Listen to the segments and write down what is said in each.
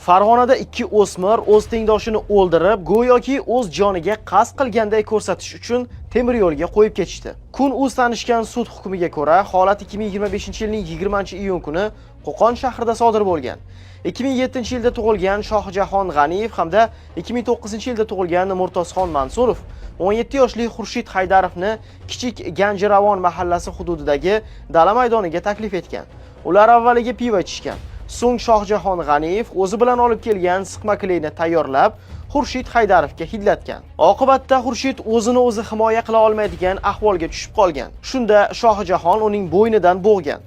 Farg'onada ikki o'smir o'z tengdoshini o'ldirib, go'yoki o'z joniga qasd qilganday ko'rsatish uchun temir yo'lga qo'yib ketishdi. Kun uz tanishgan sud hukmiga ko'ra, holat 2025-yilning 20-iyun kuni Qo'qon shahrida sodir bo'lgan. 2007-yilda tug'ilgan Shohjahon G'aniyev hamda 2009-yilda tug'ilgan Murtozxon Mansurov 17 yoshli Xurshid Haydarovni Kichik Ganjiravon mahallasi hududidagi dala maydoniga taklif etgan. Ular avvaliga pivo ichishgan. So'ng Shohjahon G'aniyev o'zi bilan olib kelgan siqma kleyni tayyorlab, Xurshid Haydarovga hidlatgan. Oqibatda Xurshid o'zini o'zi himoya qila olmaydigan ahvolga tushib qolgan. Shunda Shohjahon uning bo'ynidan bo'g'gan.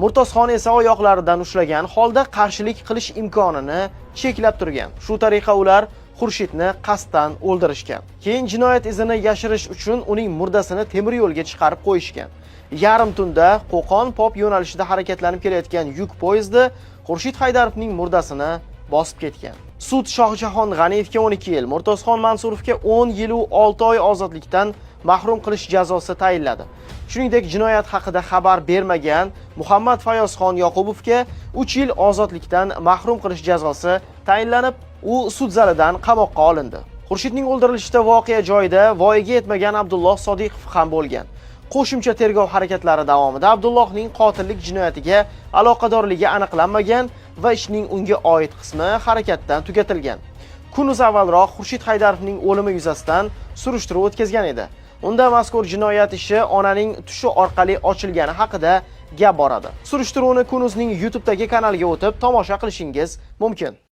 Murtozxon esa oyoqlaridan ushlagan holda qarshilik qilish imkonini cheklab turgan. Shu tariqa ular Xurshidni qasddan o'ldirishgan. Keyin jinoyat izini yashirish uchun uning murdasini temir yo'lga chiqarib qo'yishgan. Yarim tunda Qo'qon Pop yo'nalishida harakatlanib kelayotgan yuk poyezdi Xurshid Haydarovning murdasini bosib ketgan. Sud Shohjahon G'aniyevga 12 yil, Murtozxon Mansurovga 10 yil 6 oy ozodlikdan mahrum qilish jazosi tayinladi. Shuningdek, jinoyat haqida xabar bermagan Muhammad Fayozxon Yoqubovga 3 yil ozodlikdan mahrum qilish jazosi tayinlanib, u sud zalidan qamoqqa olindi. Xurshidning o'ldirilishida voqea joyida voyaga yetmagan Abdulloh Sodiqov ham bo'lgan. Qo'shimcha tergov harakatlari davomida Abdullohning qotillik jinoyatiga aloqadorligi aniqlanmagan va ishning unga oid qismi harakatdan tugatilgan. Kunuz avvalroq Xurshid Haydarovning o'limi yuzasidan surishtiruv o'tkazgan edi. Unda mazkur jinoyat ishi onaning tushi orqali ochilgani haqida gap boradi. Surishtiruvni Kunuzning YouTube'dagi kanaliga o'tib tomosha qilishingiz mumkin.